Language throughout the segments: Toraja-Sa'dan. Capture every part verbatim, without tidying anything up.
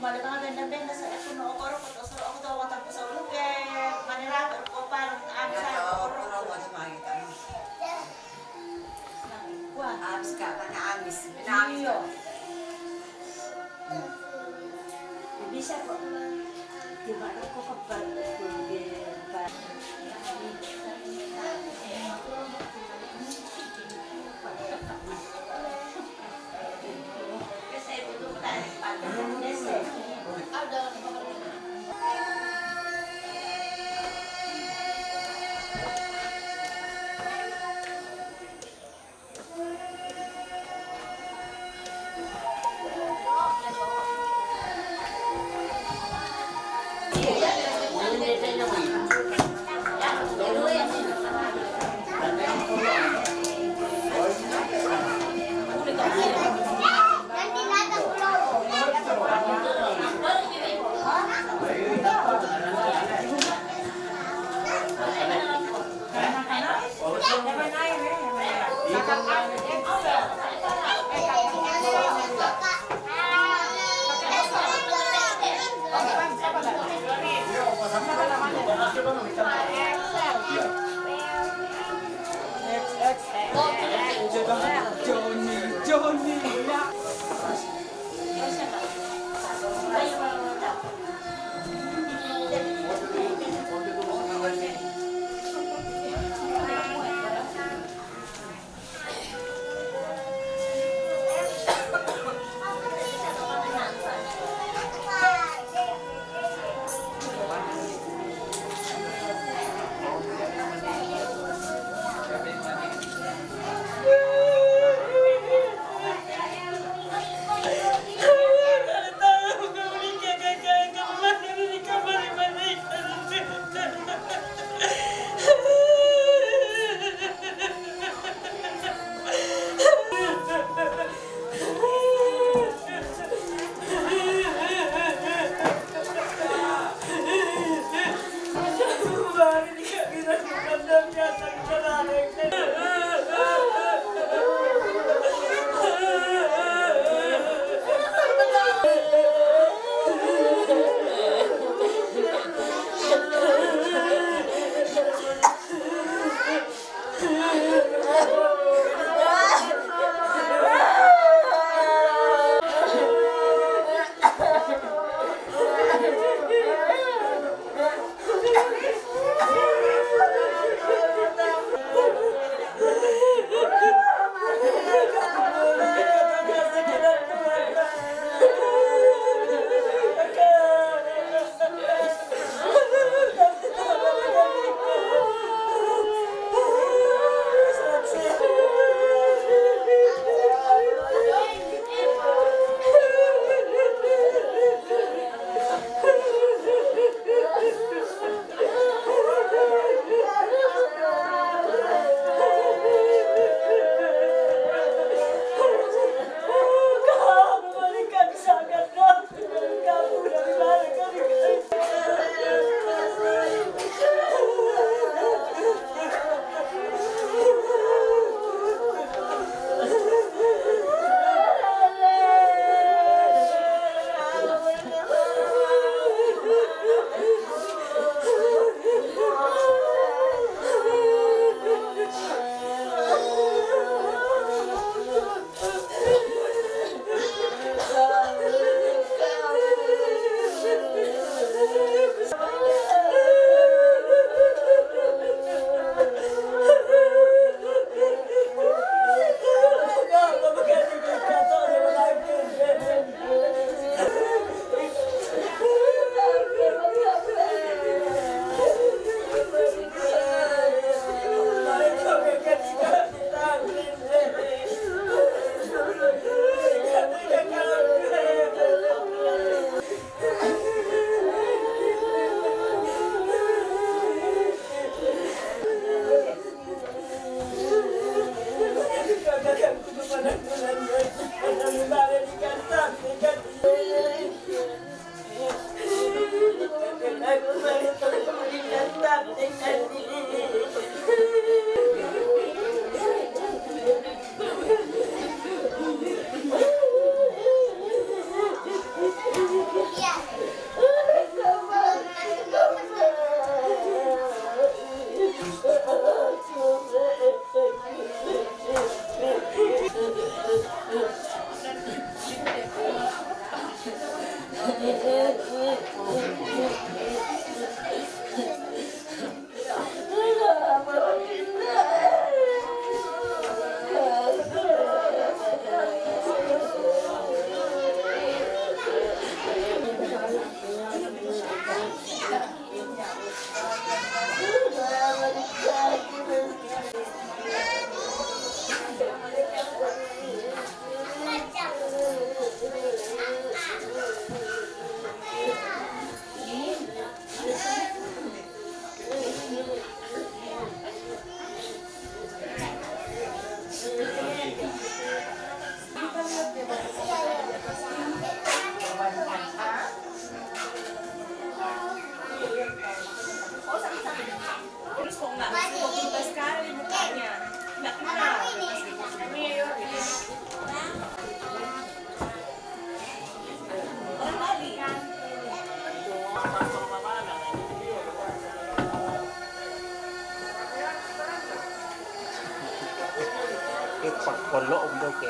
Wala mga benda-benda sa ako no, okoro ko to, suru ako to, wata ko sa uluke, manira, pero ko parang, ano sa, okoro ko. Wah. Amis ka, kana amis. Pinamis ka. Iyo. Bisa ko. Di ba ako kapag, Ke pagkolo untuk ke.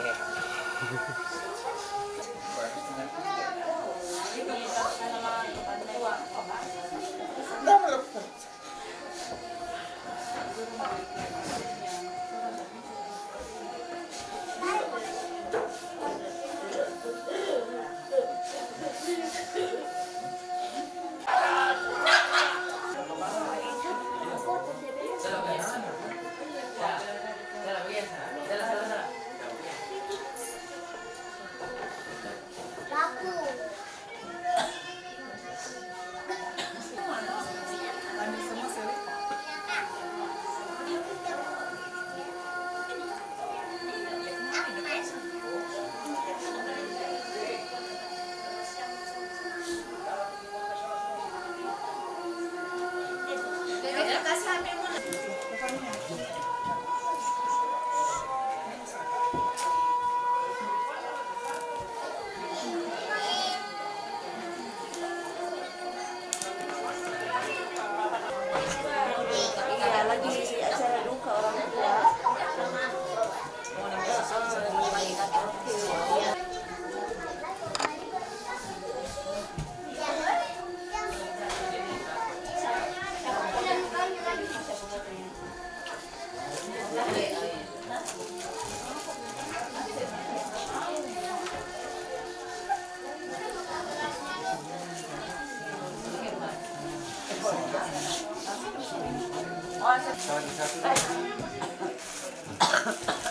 Iya, lagi acara duka orang tua.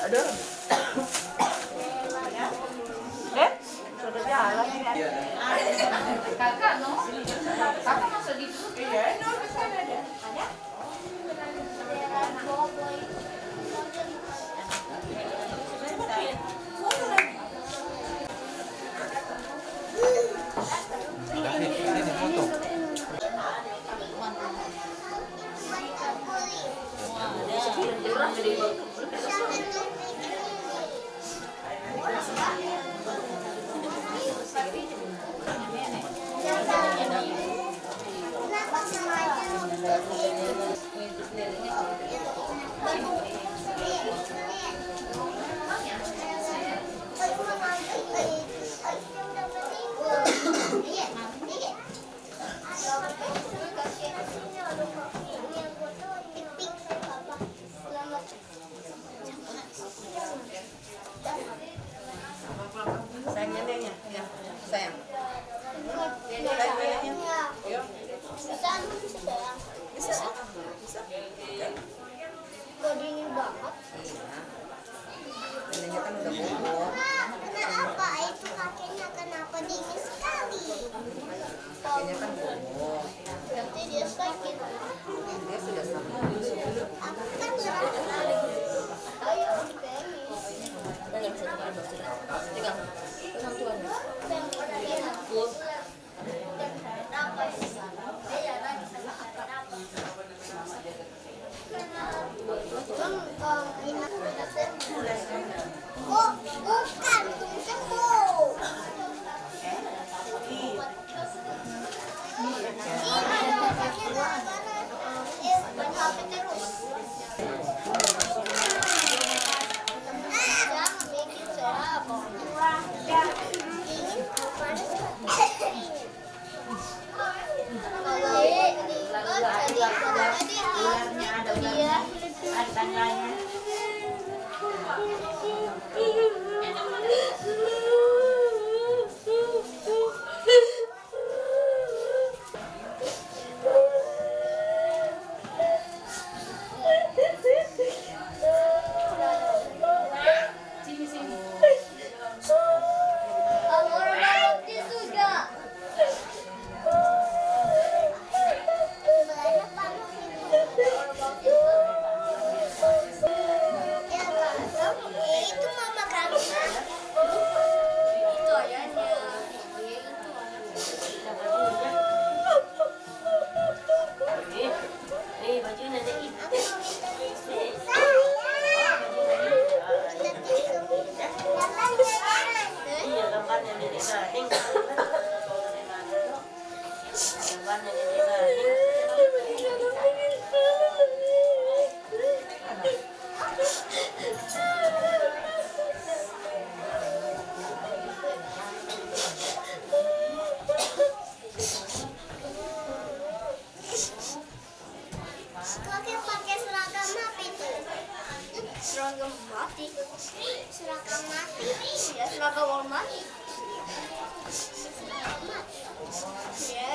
Aduh. Eh, sudah jalan ini. Kakak, no? Kakak masuk di grup. Iya, no, kan ada. Ada? Sayang neneknya, ya, sayang. Sayang neneknya. Yuk. Bisa, bisa, sayang. Bisa, bisa. Kok dingin banget? Iya. Neneknya kan udah bobo. Kenapa itu kakinya, kenapa dingin sekali? Kakinya kan bobo. Berarti dia sakit. Dia sudah sakit. Aku kan berasa. Ayo, Feni. Udah nggak bisa tekan, Bang, sudah. Pegang. Pegang tuan. Full. Seragam mati. Seragam mati. Iya, seragam mati. Iya.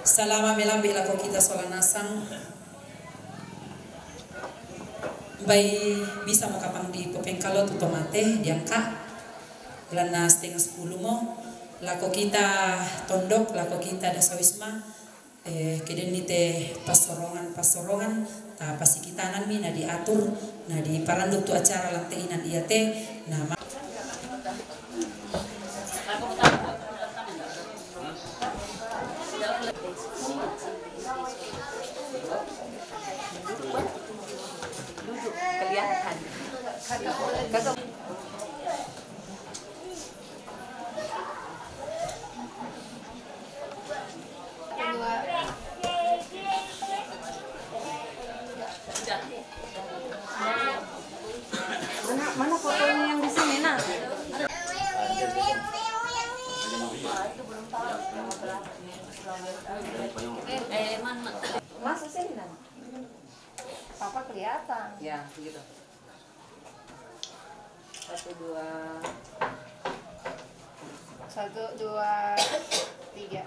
Salama me lambi lako kita sola nasang. Mbai bisa mo kapang di popengkalo tu tomate diangka. Bulan na setengah sepuluh mo. Lako kita tondok, lako kita dasawisma. Eh, keden ni te pasorongan-pasorongan, ta pasikitanan mi na diatur, na diparanduk tu acara lante inan iate, na ma- Duduk, kelihatan. Kagak. Mana, mana fotonya yang di sini, Nak? Masuk sini, Nak. Papa kelihatan. Ya, begitu. Satu, dua. Satu, dua, tiga.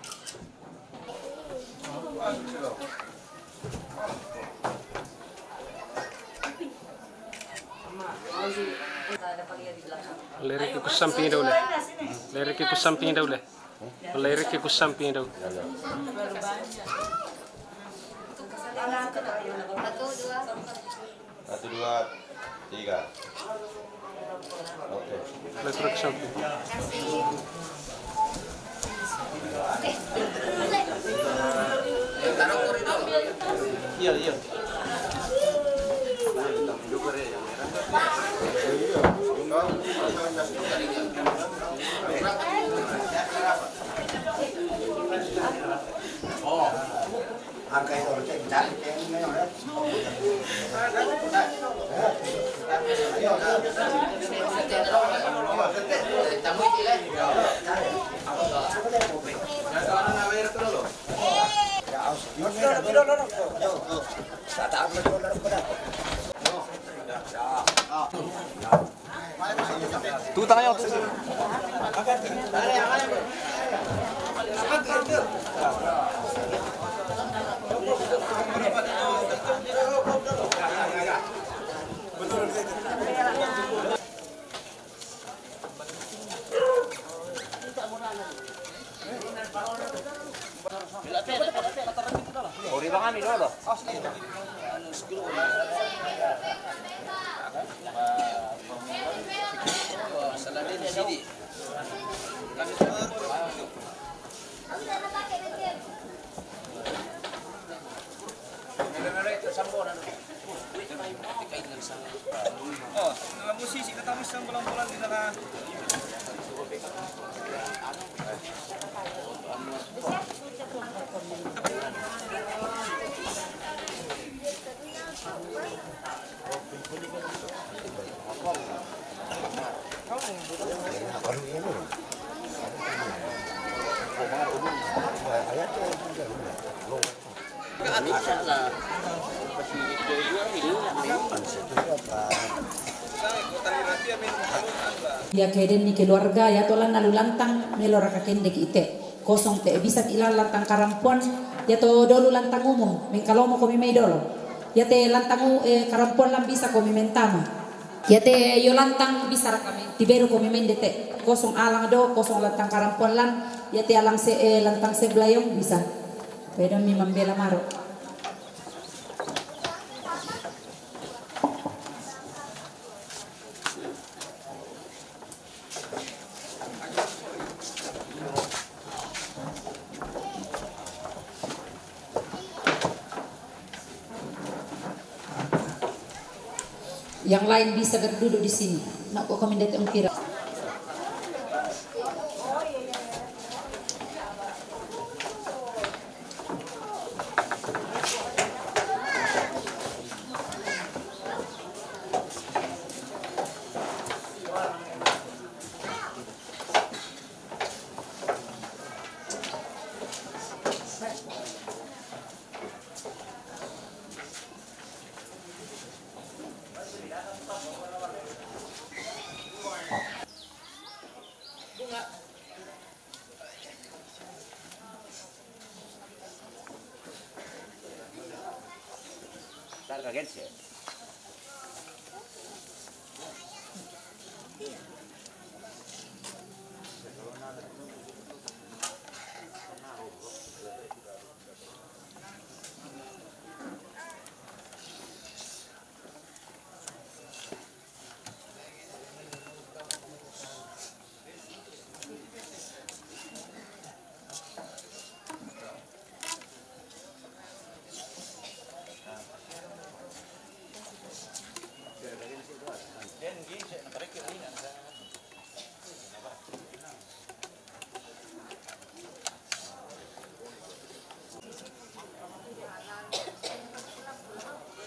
Leriki ku samping dau le. Leriki ku samping dau le. Leriki ku samping dau. Satu, dua, tiga. Oke. Leriki ku samping. Iya, iya. Tutang ayo, tutang. Oh, musisi kata musang bolang-bolang di sana. Iya, ke den ni keluarga, ya to lan alu lantang, melo raka kendek ite. Kosong te bisa ti lan lantang karampuan, ya to dolu lantang umum, mengkalomo komi mai dolo. Ya te lantang u-, eh, karampuan lan bisa komi mentama. Ya te yo lantang bisa raka men-, tiberu komi mende te. Kosong alang do, kosong lantang karampuan lan, ya te alang se-, eh, lantang seblayong bisa. Pedon mi mambela maro. Yang lain bisa berduduk di sini. Nak kok kami datang kira.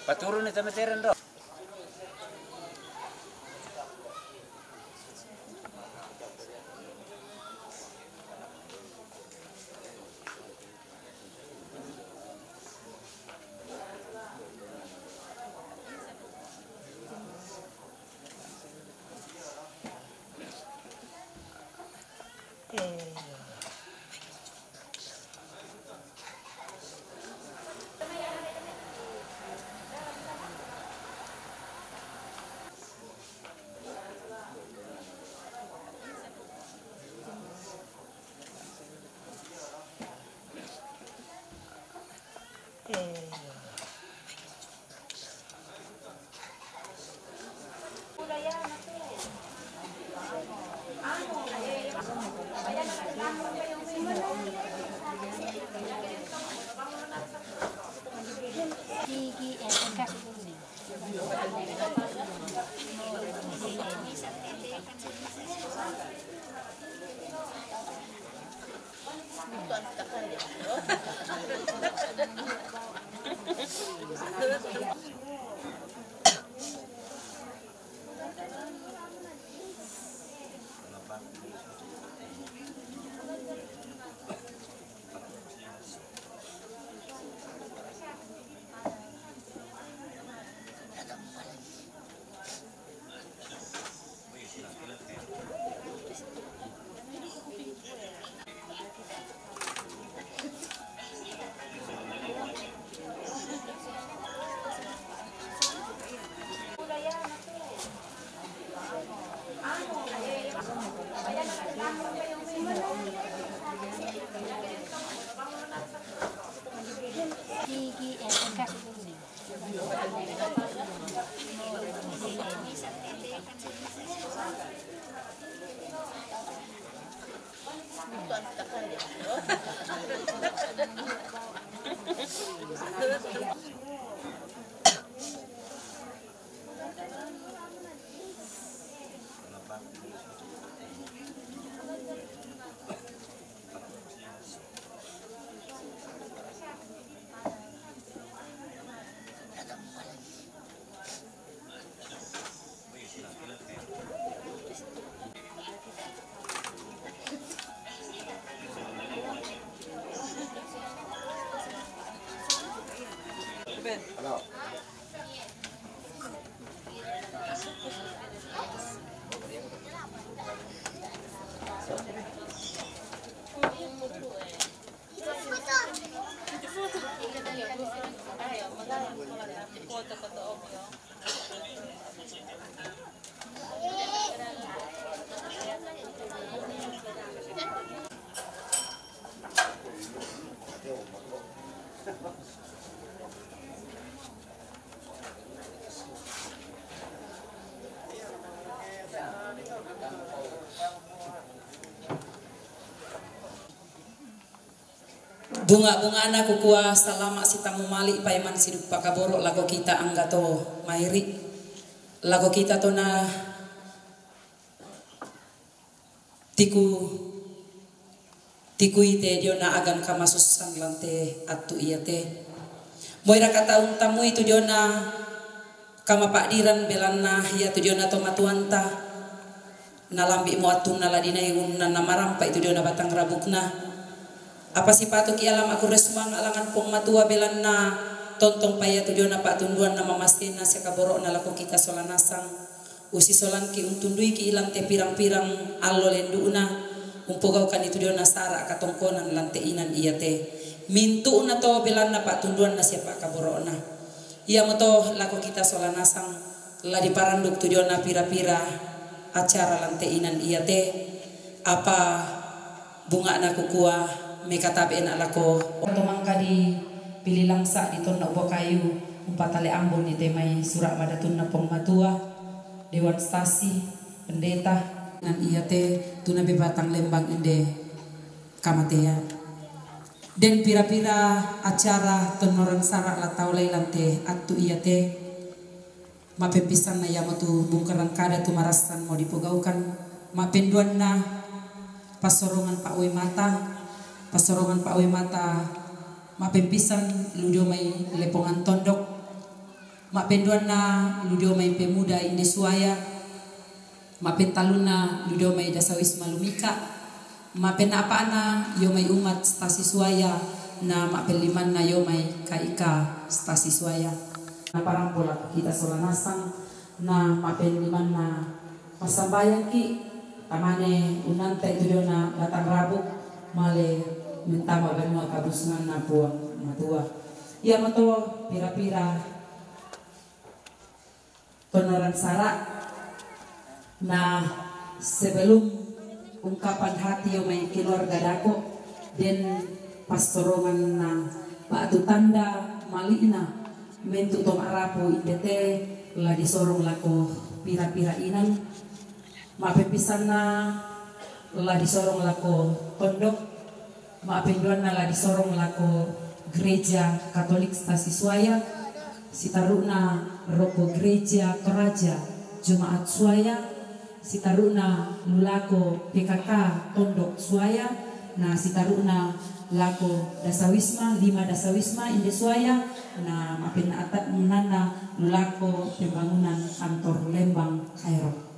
Paturun ni tama teren do. Bunga-bungana kukua salama sitamu mali paiman siduppa kaboro lako kita angga to mairi, lako kita to na tiku tikuite diona agan kamasussan lante attu iate. Moira katauntamui tu diona kamapa'diran belanna ia tu diona tomatuanta, nalambi'mo attunna la dinai unnanna marampa itu diona batang rabukna. Apa sipatuki alama kurre sumanga langan Puang Matua belanna tontong pa ia tu diona pa'tunduanna mamastenna sia kaboro'na lako kita sola nasang. Usisolanki untunduiki ilante pirang-pirang allo lendu'na, umpogaukan itu diona sara katongkonan lante inan iate. Mintu'na to belanna pa'tunduanna sia pa'kaboro'na. Iamoto lako kita sola nasang la diparanduk tu diona pira-pira acara lante inan iate, apa bunga'na kukua mekatabe'na lako. Tomangka dipili langsa di tonna upo kayu, umpatale ambon di temai sura madatunna Puang Matua, Dewan Stasi, Pendeta, nan iate tuna bebatang lembang inde kamatean. Den pira-pira acara tonnoran sara la taolai lante attu iate. Ma'pempisanna iamotu bungkarang kada tu marassanmo dipogaukan. Ma'penduanna passorongan pa'ue mata, passorongan pa'ue mata ma'pempisan lu dio mai Lepongan Tondok, ma'penduanna lu dio mai Pemuda Inde Suaya, ma'pentallunna lu dio mai Dasawisma Lumika, ma'penna'pa'na io mai Umat Stasi Suaya, na ma'pellimanna io mai K I K Stasi Suaya. Naparampo lako kita sola nasang, na ma'pellimanna passambayangki, tamane unnantai tu diona batang rabuk, male mentama banua kabusunganna Puang Matua. Iamoto pira-pira tonnoran sara. Nah, sebelum ungkapan hati io mai keluarga dako, den passoronganna ba'tu tanda mali'na mentu to ma'rapu indete la disorong lako pira-pira inang. Ma'peppisanna la disorong lako tondok, ma'penduanna la disorong lako Gereja Katolik Stasi Suaya, sitaru'na roko Gereja Toraja Jemaat Suaya, sitaru'na lu lako P K K Tondok Suaya, na sitaru'na lako Dasawisma, lima Dasawisma Inde Suaya, na ma'penna'pa'na lu lako pembangunan kantor lembang kaero.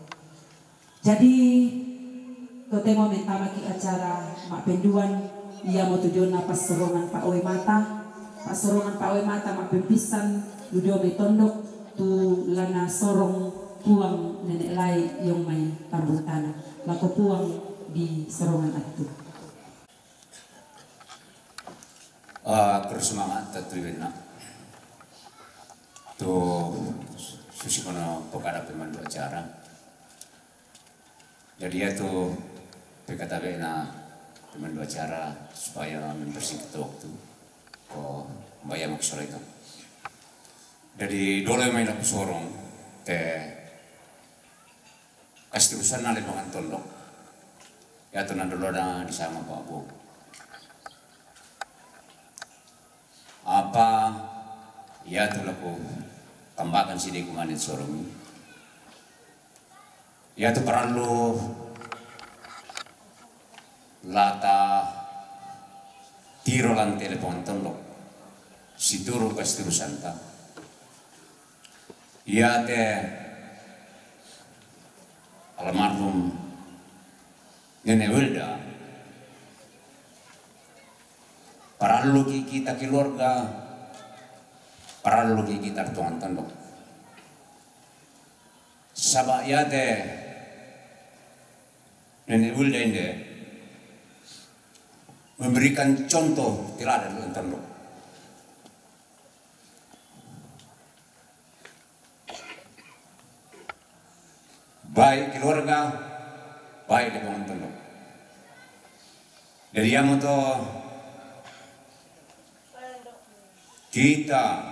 Jadi, totemo mentamaki acara ma'penduan, iamotu diona passorongan pa'oe mata. Passorongan pa'oe mata ma'pempisan lu dio mai tondok, tu lana sorong Puang Nenek Lai io mai Tambung Tana. Lako Puang di sorongan attu. Ah, terus semangat, tettu benna. Tu susi kono pokada pemandu acara. Jadi, iatu pekatabe'na pemandu acara supaya mempersingkat waktu. Ko mbaya maksudna itu. Jadi, dole mai nakusorong te kasitusanna Lepongan Tondok. Iatu na dolona disanga Pak Bo. Apa iatu lako tambakan sidai ku mane sorong. Iatu parallu lata tiro lan te Lepongan Tondok. Situru kasturusanta. Iate almarhum Nene Wilda, parallu ki kita keluarga, parallu ki kita Lepongan Tondok. Saba iate Nene Wilda inde memberikan contoh teladan lan Tondok. Baik keluarga, baik Lepongan Tondok. Jadi amo to kita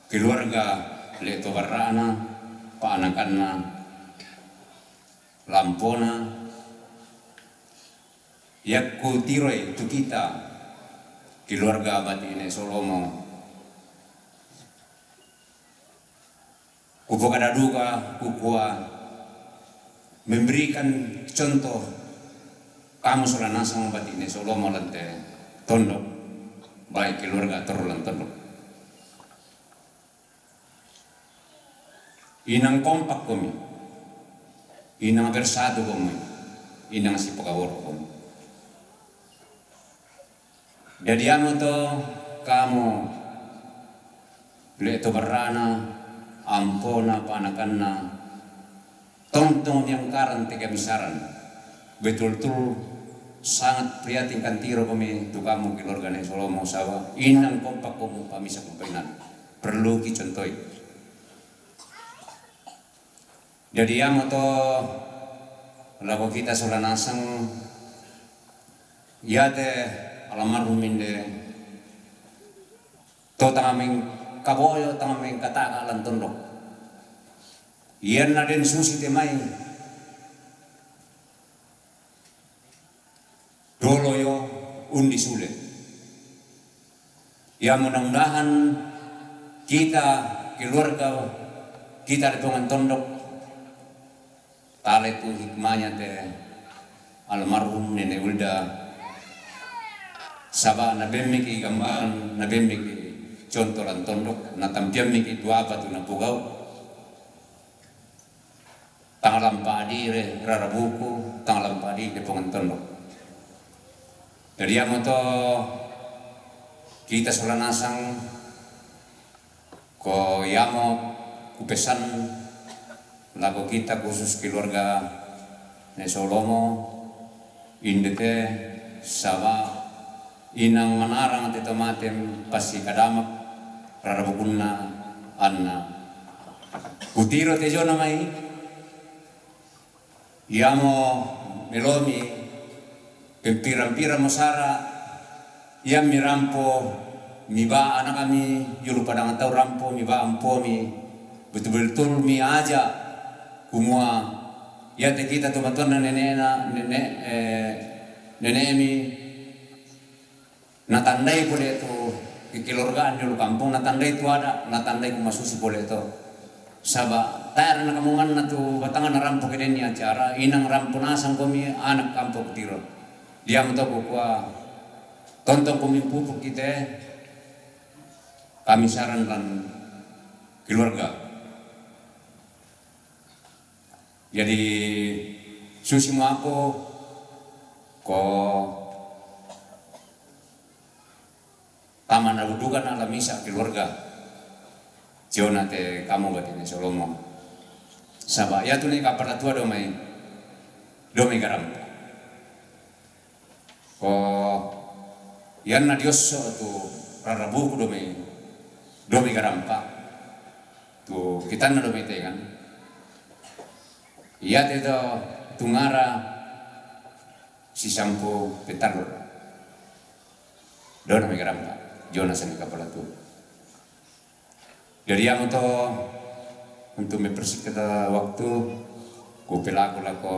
keluarga Leto Barrana, paanakanna, lampona, yakku tiroi tu kita keluarga Batine Solomo. Kupokada duka, kukua, memberikan contoh kamu sola nasang Batine Solomo lan te Tondok, baik keluarga torro lan Tondok. Inang kompak komi, inang bersatu komi, inang sipakaworo komi. Jadi amo to kamu Leto Barrana, ampona, paanakanna, tongtong miangkaran te kamisaran. Betul-betul sangat prihatin kan tiro komi tu kamu keluarga Nene Solomo saba inang kompak komu pamisa kumpainan. Perlu ki contoi. Jadi amo to lako kita sola nasang iate almarhum inde to tanga mengkaboyo, tanga mengkataka lan Tondok. Ianna den susi te mai dolo yo undi sule. Ya mudah-mudahan kita keluarga kita Lepongan Tondok tale tu hikmahnya te almarhum Nene Wilda. Saba nabemmiki gambaran, nabemmiki contoh lan Tondok, natampiammiki tu apa tu napogau. Tanga lampa adire rara buku, tanga lampa adire Lepongan Tondok. Jadi amo to kita sola nasang ko iamo kupesan lako kita khusus keluarga Nene Solomo, inde te saba inang manarang te tomatem pasi kadamak rara bukunna anna. Kutiro te jona mai, iamo melomi pempirang-pirang mosara, iammi rampo miba anakami julu padang tau rampo miba ampomi, betul-betul mi aja kumua iate kita tu matuanna nenena, nene, eh, nenemi. Natandai pole tu kekeluargaan jolo kampong, natandai tu ada, natandai ku masusi pole to. Saba tae na kamunganna tu batanga na rampo kedenni acara, inang rampo nasang komi anak kampong tiro. Diam to kukua tontong komi pupuk kite, kami saran lan keluarga. Jadi susi mo ako ko tama na budukan ala misa keluarga. Jona te kamu batine Solomo. Saba iatu ne kapala tua domai, domai garam. Ko ianna diosso tu rarabuku domai, domai garampa. Tu kitanna domai tengan. Iate to tungara sisampu petallu. Dona mai garampa, jona sani kapala tu. Jadi amo to untuk mempersingkat waktu, ku pelaku lako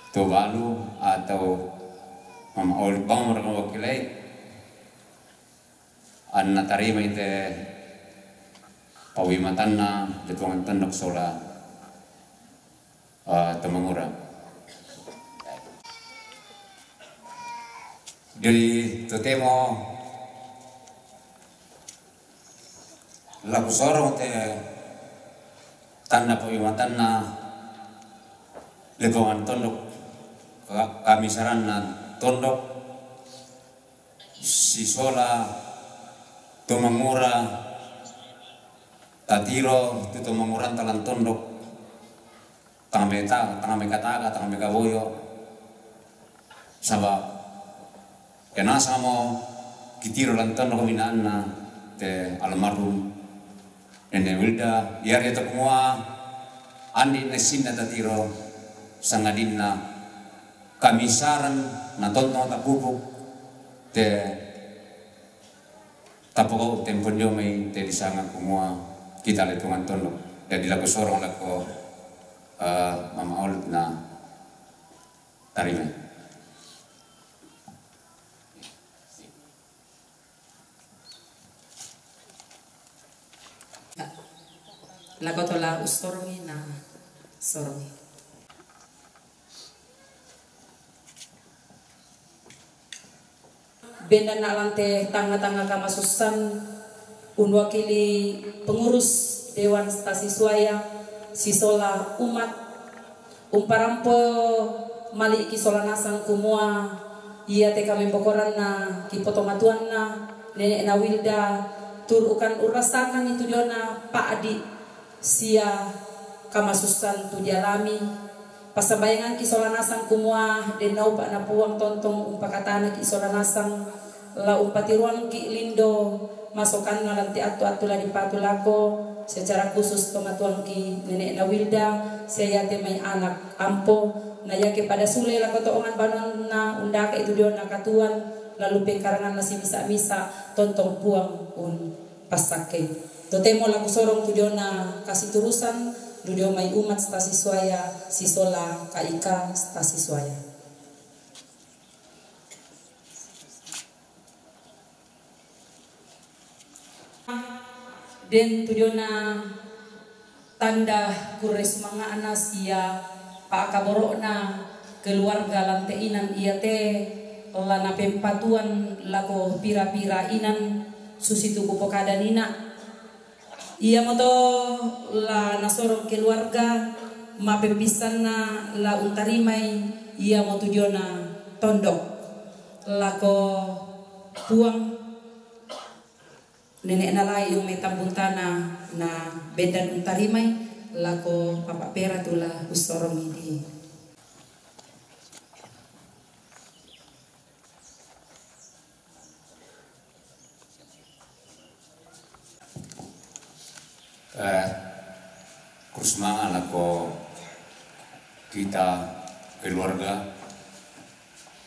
Tuvalu atau Mama Oli bang mereka wakilai, anna tarima ite pawimatanna Lipongeng Tondok sola, eh, Tomangura. Jadi totemo laku sorong te tanda pawimatanna Lipongeng Tondok, ka-, kamisaranna tondok, sisola Tomangura, tatiro tu Tomanguranta lan tondok, tanga meta-, tanga mekataga, tanga mekaboyo, saba kenasamo kitiro lan tondok binaanna te almarhum Nene Wilda, yari to kumua andi nessinna tatiro sangadinna kamisaran na tontong tapupuk te tapoko tempo dio mai te disanga kumua kita Lipongeng Tondok. Jadi lako sorong lako, eh, Mama Olut na tarima. Lako tola usorongi na sorongi. Bendanna lan te tanga-tanga kamasussan, unwakili pengurus Dewan Stasi Suaya sisola umat, umparampo mali'ki sola nasang kumua iate kamembokoranna kipotomatuanna Nene'na Wilda, turu'kan urrasakanni tu diona pa'di sia kamasussan tu dialami. Passambayangangki sola nasang kumua den naupa'na Puang tontong umpakatanaki sola nasang, la umpatiruangki lindo masokanna lan te attu-attu la dipatu lako, secara khusus tomatuangki Nene'na Wilda sia iate mai anak ampo, na iake pada sule lako to'ongan banuanna undake itu diona katuan, lalu pengkaranganna simisa-misa, tontong Puang un passakkei. Totemo la kusorong tu diona kasiturusan, tu dio mai umat Stasi Suaya sisola K I K Stasi Suaya. Den tu diona tanda kurre sumanga'na sia pa'kaboro'na keluarga lan te inan iate la napempatuan lako pira-pira inan, susitu kupokada nina. Iamoto la nasorong keluarga mapeppissanna la untarimai iamotu diona tondok lako Puang. Nene'na lai umme tambuntana na bendan untarimai lako Papa Pera tula ussorongi di. Eh, kurusmanga lako kita keluarga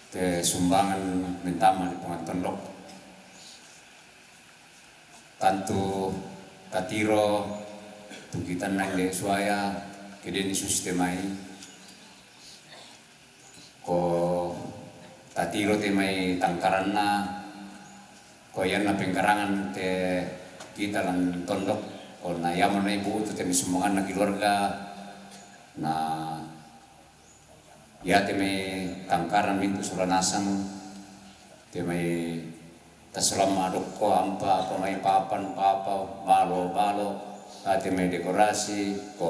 te sumbangan mentama di pongantondok. Tantu tatiro tu kita nande suaya kedeni susi te mai. Ko tatiro te mai tangkaranna, ko ianna pengkarangan te kita lan tondok, ko na iamo na ibu tu te mai sumbanganna keluarga, na ia te mai tangkaran mintu sola nasang, te mai tasolamma dokko ampa, apa mai papan papa, balo balo, ia te mai dekorasi, ko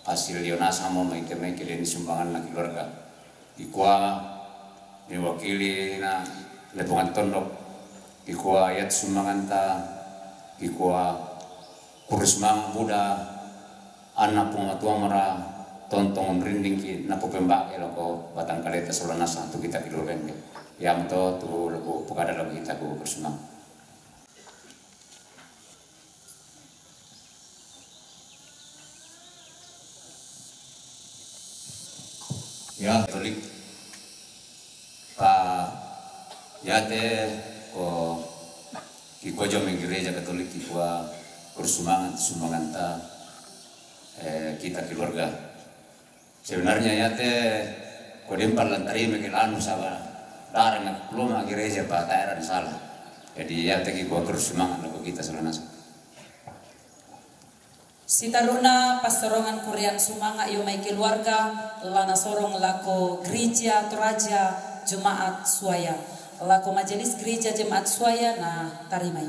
hasil dio nasang mo mai te mai kedeni sumbanganna keluarga. Ikua mewakili na lepongan tondok, ikua iat sumbanganta, ikua kurus mang buda, anna pungatuamara tontong rindingki napopembake loko batang kaleta sola nasang tu kita keluarganya. Ia moto tu loko pokada loko kita ku kurus mang. Ya, Katolik. Pa, iate ko kikua jo mai gereja Katolik kikua kursumangan, sumbanganta, eh, kita keluarga. Sebenarnya iate Ko dempal lan tarima ke lanu saba darang aku loma gereja pa taeran salah. Jadi ya teki kua terus semangat lako kita sola nasang. Sitaruna passorongan kurian sumanga io mai keluarga la nasorong lako Gereja Toraja Jemaat Suaya. Lako Majelis Gereja Jemaat Suaya na tarimai.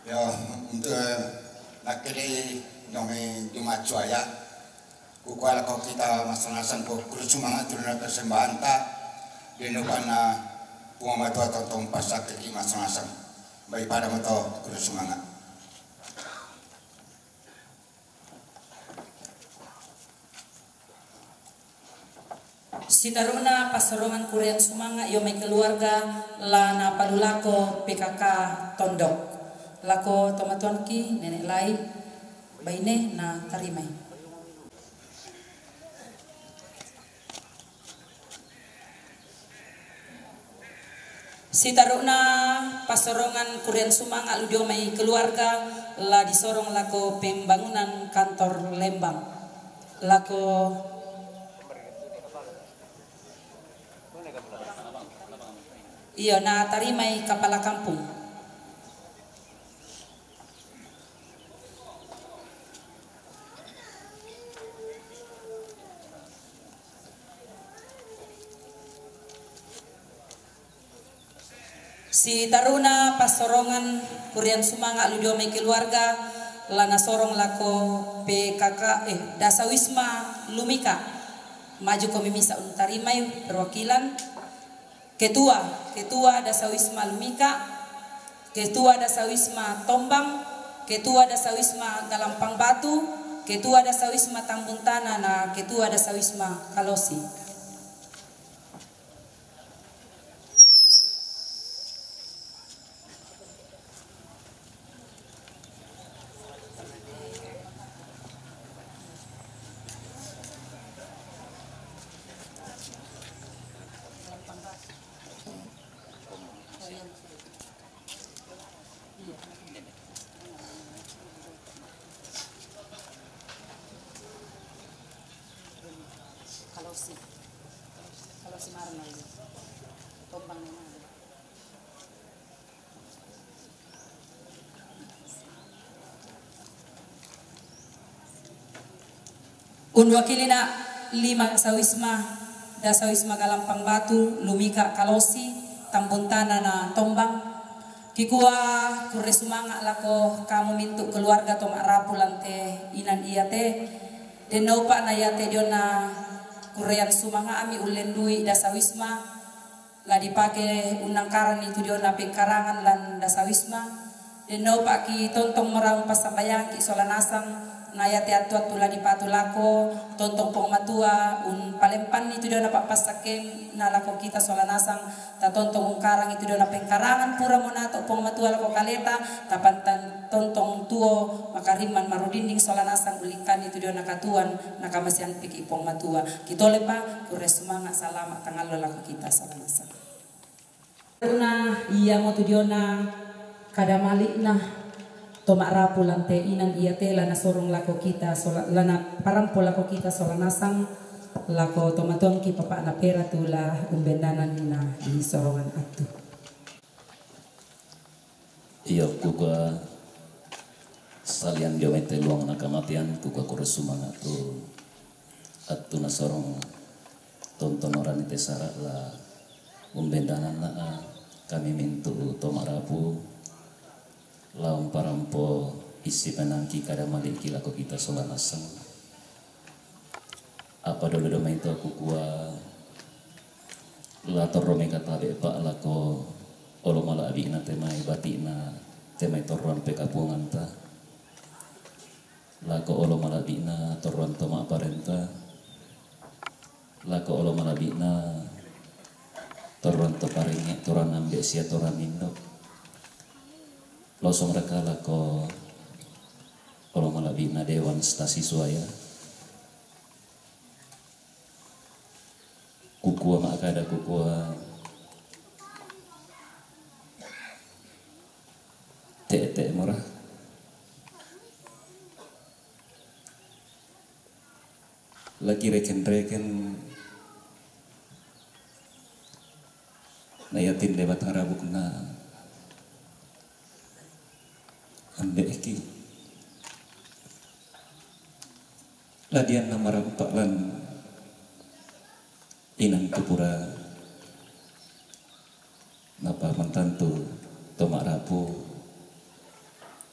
Yo, untuk nakkeda nome Jumat Suaya, kukua lako kita masang-asang ko kuru sumanga tuluna persembahanta, denno panna Puang Matua tontong passakkeki masang-asang. Bai pada mato kuru sumanga. Sitaruna passorongan kurian sumanga io mai keluarga la napalulako P K K Tondok. Lako tomatuanki nenek lai baine na tarimai. Sitaruna passorongan kurian sumanga lu dio mai keluarga la disorong lako pembangunan kantor Lembang. Lako iyo na tarimai kapala kampung. Sitaruna passorongan kurian sumanga lu dio mai keluarga la nasorong lako P K K eh Dasawisma Lumika. Maju ko mimisa untarimai perwakilan. Ketua, Ketua Dasawisma Lumika, Ketua Dasawisma Tombang, Ketua Dasawisma Galampang Batu, Ketua Dasawisma Tambuntana na Ketua Dasawisma Kalosi. Kalau si, kalau si Marna ini, tombang ni Marna. Unwakilina lima Sawisma, Dasawisma Galampang Batu, Lumika Kalosi, Tambuntana na Tombang. Kikua kurre sumanga lako kamu mintu keluarga to ma'rapu lante inan iate. Dennopa na iate diona kurrean sumanga ami ullendui Dasawisma. La dipake unnangkaranni tu diona pengkarangan lan Dasawisma. Dennopa ki tontong meraung passambayangki sola nasang, na iate attu-attu la dipatu lako, tontong Puang Matua umpalempanni tu diona pappassakkeng na lako kita sola nasang, tatontong ungkarangi tu diona pengkarangan pura monato Puang Matua lako kaleta, tapantan tontong tuo makarimman marudinding sola nasang ullingkanni tu diona katuan na kamasean piki Puang Matua. Kitolepa, kurre sumanga salama tangallo lako kita sola nasang. Karena iamo tu diona kada mali'na to ma'rapu lante inan iate la nasorong lako kita sola, la naparampo lako kita sola nasang lako tomatuangki papa'na pera tu la umbennanan na di sorongan attu. Iyo, kukua salian dio mete luang na kamatean, kukua kurre sumanga tu attu nasorong tontonorani te sara la umbendananna a kami mintu to ma'rapu la umparampo issi penangki kada maliki lako kita sola nasang. Apa dolo do mai to kukua la torro mai katabe pa lako olo mala'bina te mai batina te mai torroan pekapunganta. Lako olo mala'bina torroan to ma'parenta, lako olo mala'bina torroan to parengnge, torroan ambe sia torroan indo. Losong raka lako olo mala'bina Dewan Stasi Suaya. Kukua ma'kada kukua Lagi reken-reken na yatin de batang rabuk na ambeki. Ladian na marampak lan inang tupura napa mantantu to ma'rapu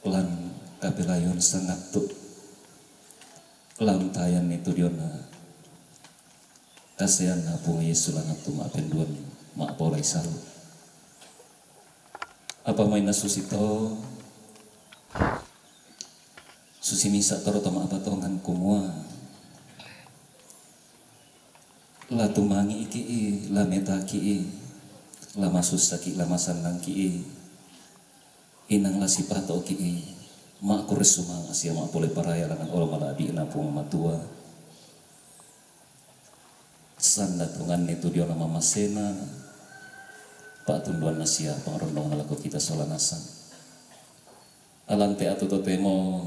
lan kapilayun sangattu lan tayan itu diona kasean na Puang Yesus langattu ma'penduan ma'polai salu. Apa mai na susito susi misa toro to ma'patongan kumua la tumangi iki i, la metaki i, la masusaki, la masannangki i, inang la sipatoki i, ma'kurre sumanga sia ma'pole paraya langan olo mala'bi'na Puang Matua. Sanda tunganni tu diona mamasena pa'tunduanna sia pangrondongna lako kita sola nasang. Alante atu totemo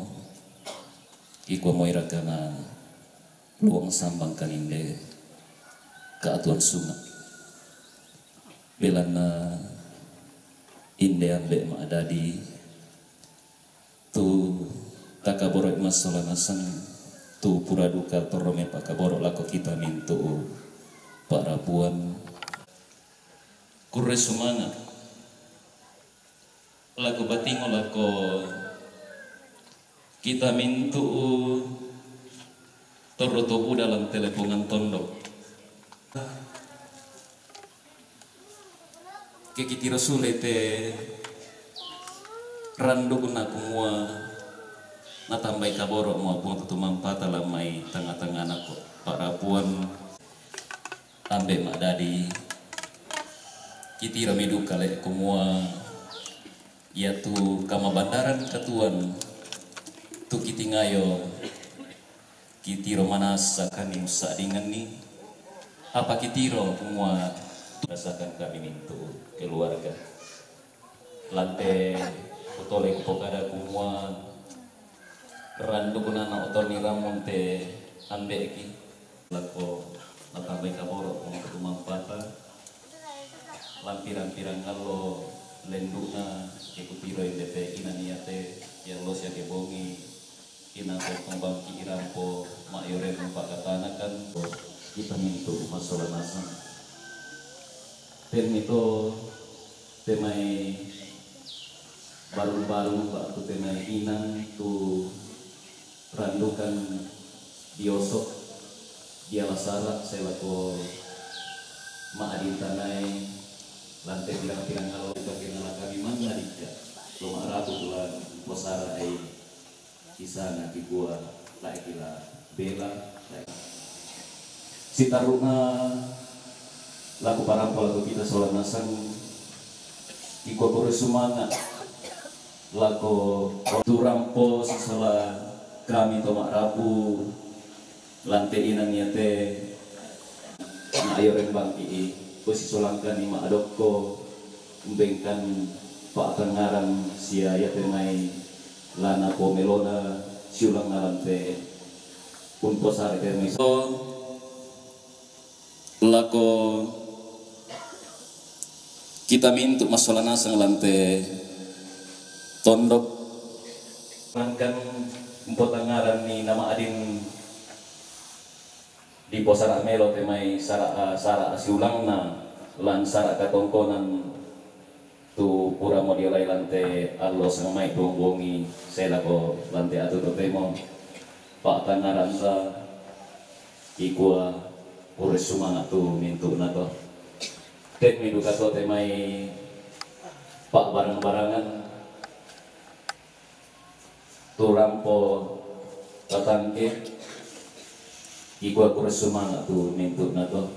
ikua moi rakana luang sambang kaninde ka'atuan sunga. Belanna inde ambe ma'dadi tu takaboro'i massola nasang tu pura duka torro mepakaboro' lako kita mintu'u pa'rapuan. Kurre sumanga' lako batingo lako kita mintu'u torro to buda lan telepongan tondok. Ke kitiro sule te randukna kumua natambai kaboro' mua Puang tu tumampata lan mai tangnga-tangngana ko pa'rapuan. Ambe ma'dadi, kitiro mi duka le kumua iatu kamabandaran katuoan tu kitingayo. Kitiro manassa kami mussa'dinganni, apa kitiro kumua rasakan kami mintu' keluarga. Lante kutole kupokada kumua randukna na otonni rammun te ambe'ki lako natambai kaboro' Puang tu tumampata. Lampirang-pirang allo lendu'na ke kutiro inde te inang iate iallo sia ke bongi. Inang tongtong bangki irampo ma'yurennu pakatanakan kita mintu' massola nasang. Tenmi to te mai barung-barung ba'tu te mai inang tu randukan dioso' diala sara' selako ma'adintanai lante pirang-pirang allo, tapi nala kami manna dikka to ma'rapu tu lan posara'ai. Kisana kikua lae kila bela lae. Sitarru'na lako parampo lako kita sola nasang kikua kurre sumanga' lako turampo sisola kami to ma'rapu lante inang iate. Na ayo rembangki i, kusisolangkani ma'dokko umbengkan pa'tangngaran sia iate mai lana pomelona siulang nalante unposare te mai so lako kita mintu' massola nasang lante tondok. Rangkan umpotangngaranni nama'din diposara' melo te mai sara', sara' siulangna lan sara' katongkonan tu puramo diolai lante allo sangmai tuong bongi selako lante atu totemo pa'tangngaranta. Kikua kurre sumanga' tu mintu'na to. Tenmi duka to te mai pa'barang-barangan tu rampo tatangke, kikua kurre sumanga' tu mintu'na to.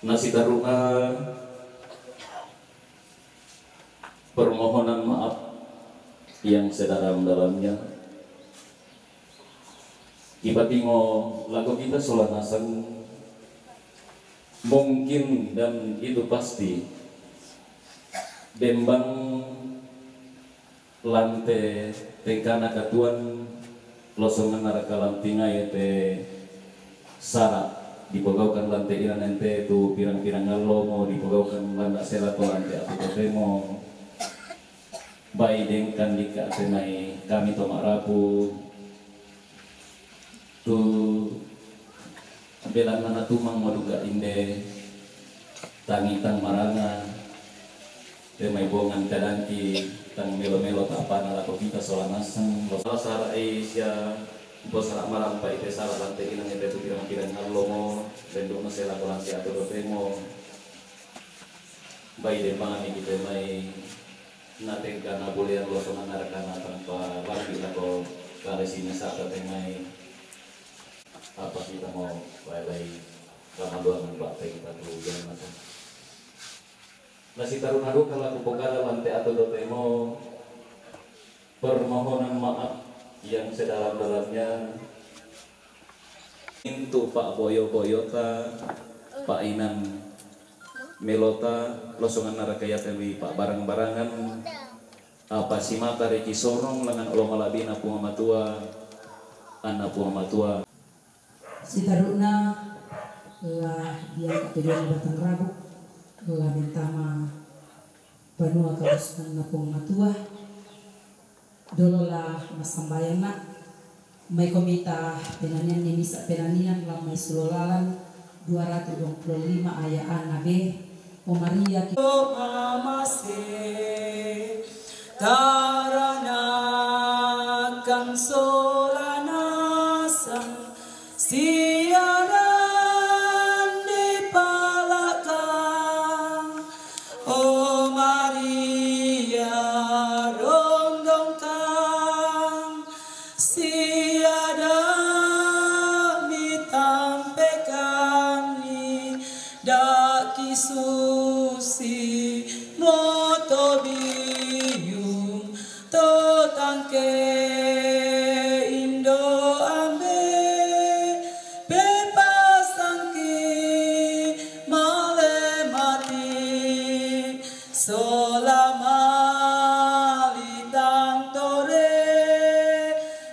Nasitarru'na permohonan maaf yang sedalam-dalamnya. Kipatingo lako kita sola nasang, mungkin dan itu pasti, dembang lante tengkana katuoan losonganna raka lantingai te Sara' dipogau'kan lan te inang ente tu pirang-pirang allomo, dipogau'kan lan sela to lan te atu totemo. Bai dengkan dikka' te mai kami to ma'rapu tu belanna natumangmo duka inde, tangi tang maranga, te mai bongan kadangki tang melo-melo ta'pana lako kita sola nasang. Lo sala sara'i sia uposara' marampa'i te sala lan te inang ente tu pirang-pirang allomo, lendu'na sela ko lan te atu totemo. Bai dembanganni kite mai natengka nabulean losongan narakana tanpa lambi' lako kale sinisa'ta te mai. Apa kita mau bai-bai kamaluangan ba'te kita tu jannata. Nasitaru'na duka la kupokada lan te atu totemo permohonan maaf yang sedalam-dalamnya. Intu pa'boyo-boyota, pa'inang melota, losongan naraka iate wi pa'barang-barangan, apa simata reki sorong langan olo mala'bina Puang Matua, anna Puang Matua. Sitaru'na la diangka' tu diona batang rabuk, la mentama banua kabusunganna Puang Matua. Dolo la massambayangna', mai komita penanianni misa' penanian la mai sulo lalan dua ratu duangpulo lima aya' anna be, O Maria, ki- Amase, taranakan sola nasang, siaran dipalakang, O Maria, rondongkan, siada mitampekanni, da'ki susi moto biung to tangke indo ambe, pepasangki male mati, sola mali tang tore,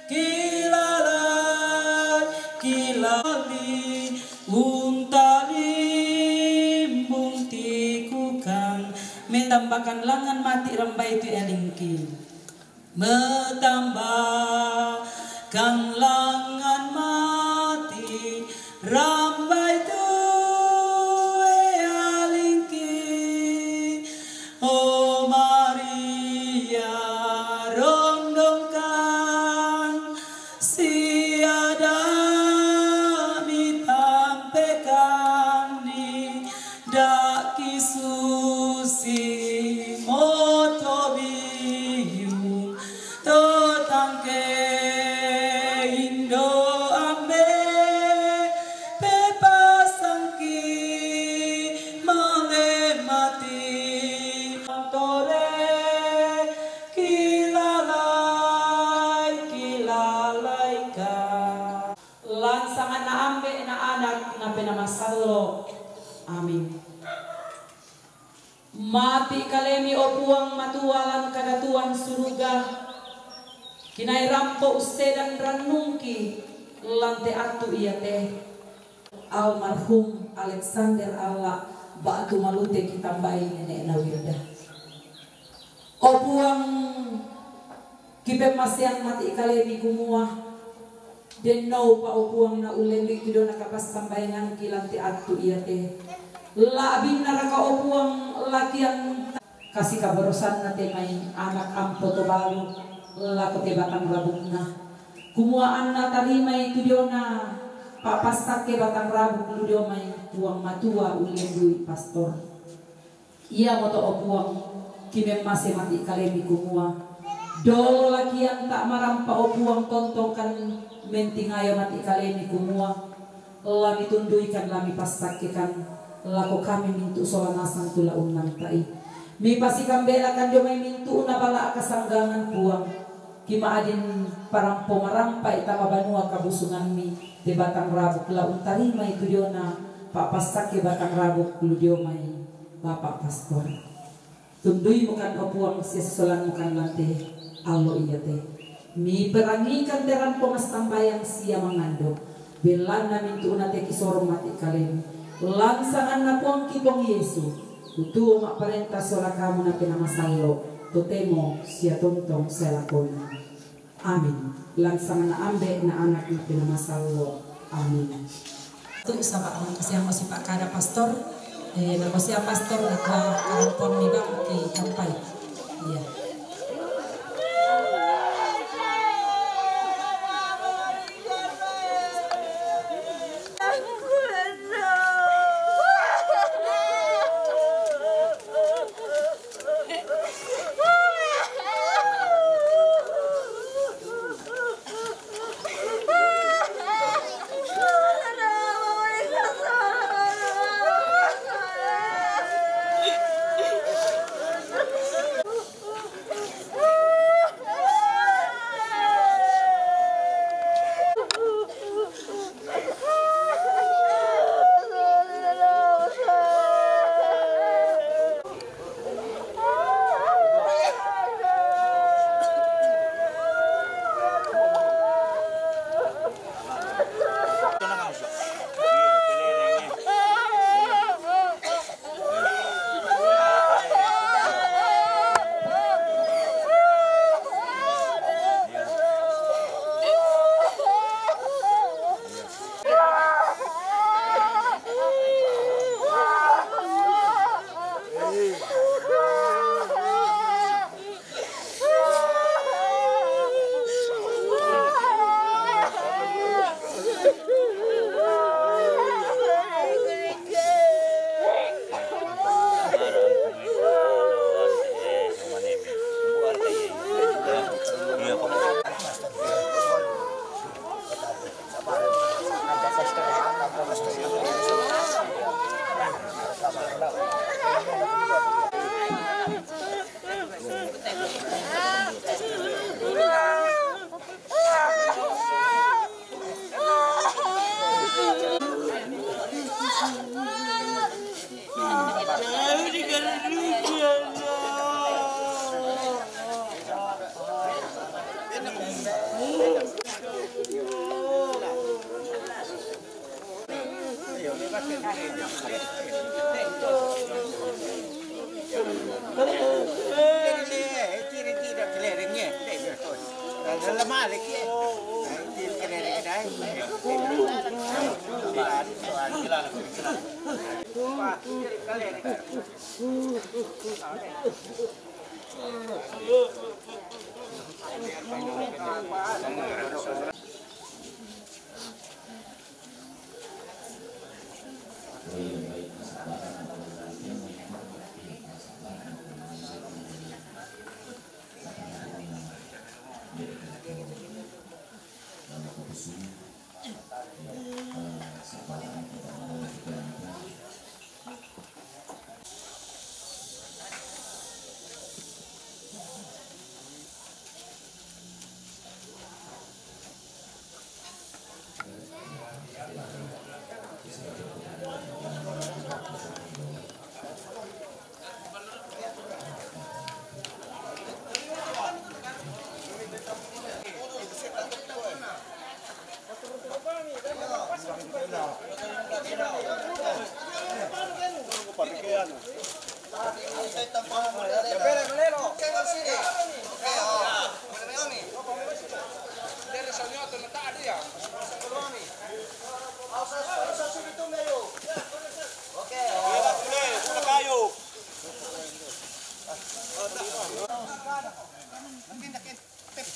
kilalai, kilali, untalimbung tikukang, metambakan langan mati rambai tu elingki. Metambakan langan mati rambai tu elingki. O Maria, rondongkan, siada mitampekanni, da'ki susi moto biung to tangke indo ambe, pepasangki male mati, tore, kilalai, kilalaika. Lan sanganna Ambe', na Anak, na Penaa Masallo'. Amin. Mati' kalemi, o Puang Matua, lan kadatuan suruga, kinai rampo ussedan rannungki lan te attu iate. Almarhum Alexander Alla ba'tu Malute kitambai nene'na Wilda. O Puang, kipemmasean mati' kalemi kumua, denno upa, o Puang, na ullembui tu diona kapassambayangangki lan te attu iate. La'binnaraka, o Puang, lakian kasi kaborosanna te mai anak ampo to balu lako te batang rabukna, kumua anna tarimai tu diona pa'passakke batang rabuk lu dio mai Puang Matua ullembui pastor. Iamoto, o Puang, kimemmase mati' kalemi kumua, dolo lakian ta' marampa, o Puang, tontongkan mentingayo mati' kalemi kumua, la mitunduikan, la mipassakkekan lako kami mintu' sola nasang tu la unnanta'i. Mipasikambelakan dio mai mintu'na bala' kasanggangan, Puang. Kima'din parampo marampa'i tama banua kabusungammi te batang rabuk, la untarimai tu diona pa'passakke batang rabuk lu dio mai Bapa' Pastor. Tunduimukan, o Puang, sia sisolanmukan lan te allo iate. Miperangikan te rampo massambayang sia mangando. Belanna mintu'na teaki sorong mate kalemu. Langsanganna Puangki Puang Yesu, tutu ma'parenta sola kamu napinamasallo, totemo sia tontong sae lakona. Amin. Langsanganna Ambe' na Anak napinamasallo. Amin. Tu saba' makasiamo sipakkada pastor, eh, nakosia pastor nakua karamponni bang ki tampai. Iya.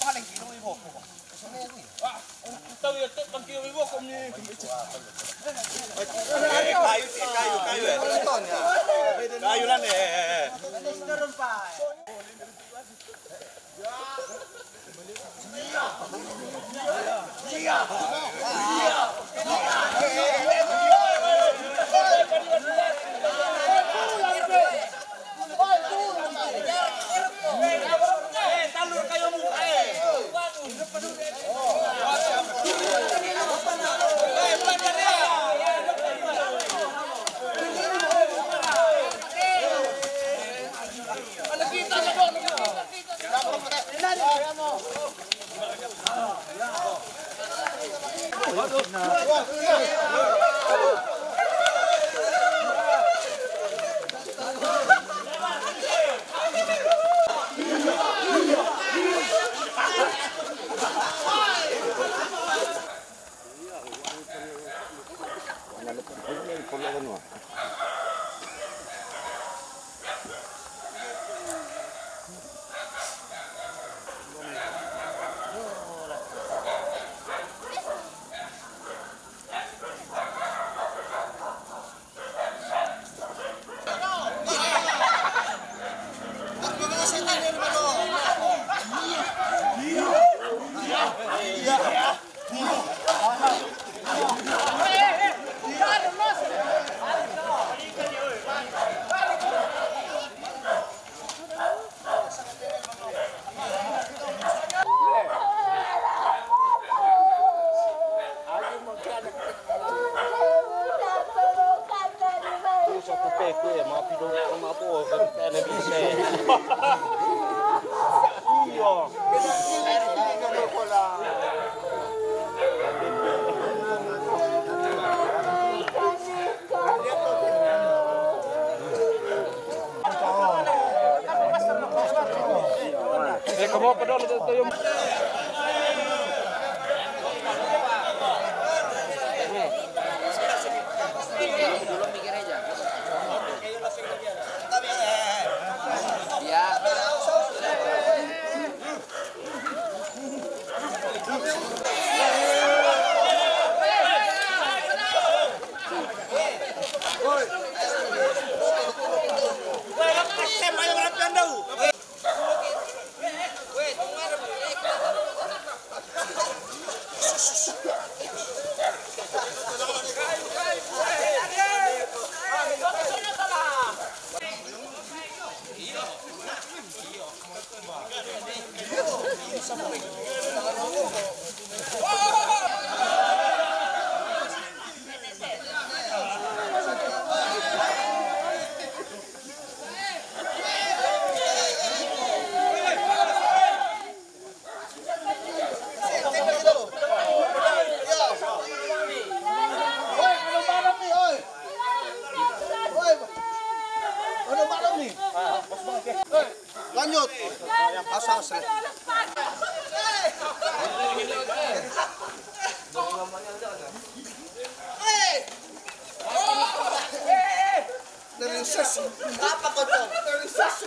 Paling kilo ibu. Ah, tahu ya, tek, bang kilo ibu kok ni. Kayu, kayu, kayu. Kayu lah ni. Lanjut. Asal, asal. Dari sesi. Apa kau tahu? Dari sesi.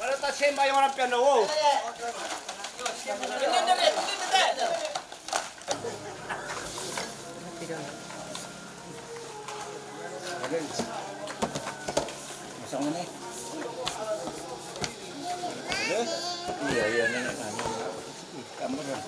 Wala ta semba yung orang piano, wow. Masang mo na eh. Iya, iya, ini, ini, ini. Kamu dah.